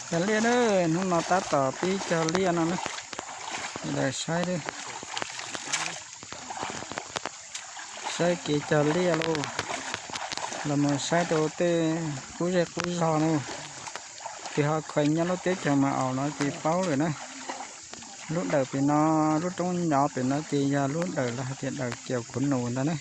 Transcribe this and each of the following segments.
Cog liaj na, hnub no tab tom pib cog liaj no na. Sawv daws saib, saib kev cog liaj lauj. Los mus saib rau tej qub zej qub zog na. Tus ho khaws nyob lub teb chaws Mas Aus no ces paub lawm na. Lub dawm pem no, lub roob nyob pem no ces yog lub dawm lawv hais tias dawm Kiaus Khuv Nus ntag na.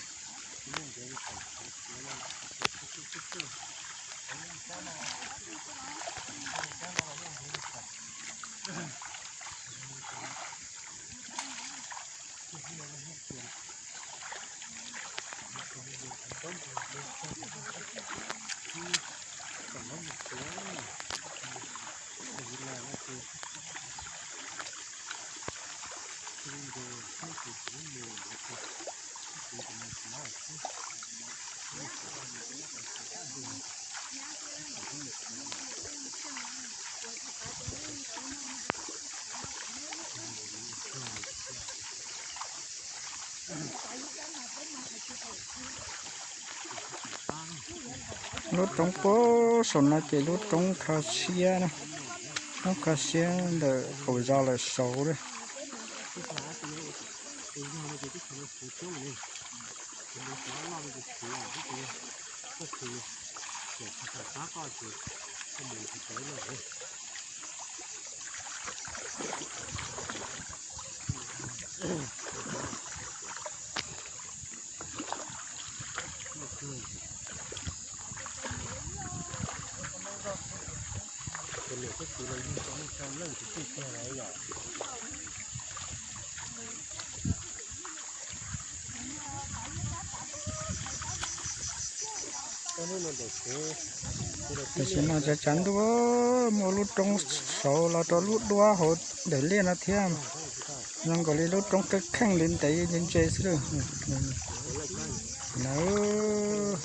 Lub roob puag saum no ces lub roob kho siab na, lub kho siab ntawm qaum zos lawm saud lawm. Tam sim no tsav tsav ntuj, muaj lub roob saud los rau lub duab hauv daim liaj no thiab. Zoo nkaus li lub roob kheej kheej li ntev ntse ntse xwb lawm. Nawb.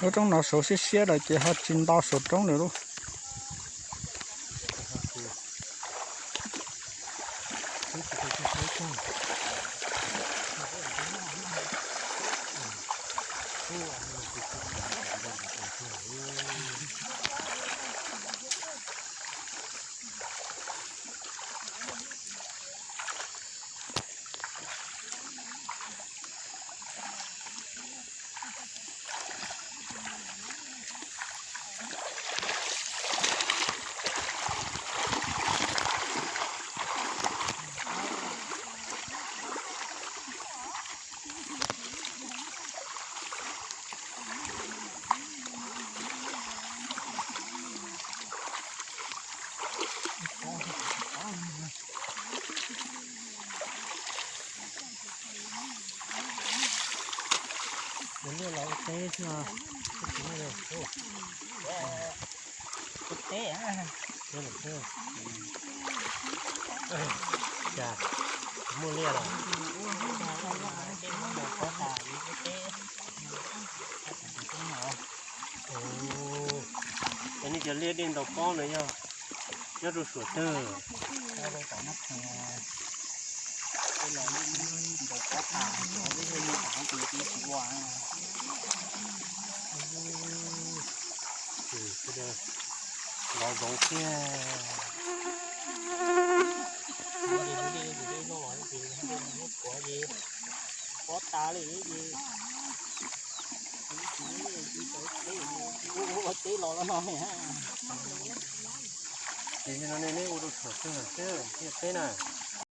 Lub roob no saud siab siab lawm ces ho tsis nto saum roob lawm lauj. Muaj liaj los? Cov nej cov liaj dej ntaus pob ntawd yog nyob rau suam twg? Ntov zoov thiab. Pob tas li. Ua teb los no. Ces no nej ua rau suam twg thiaj teb na?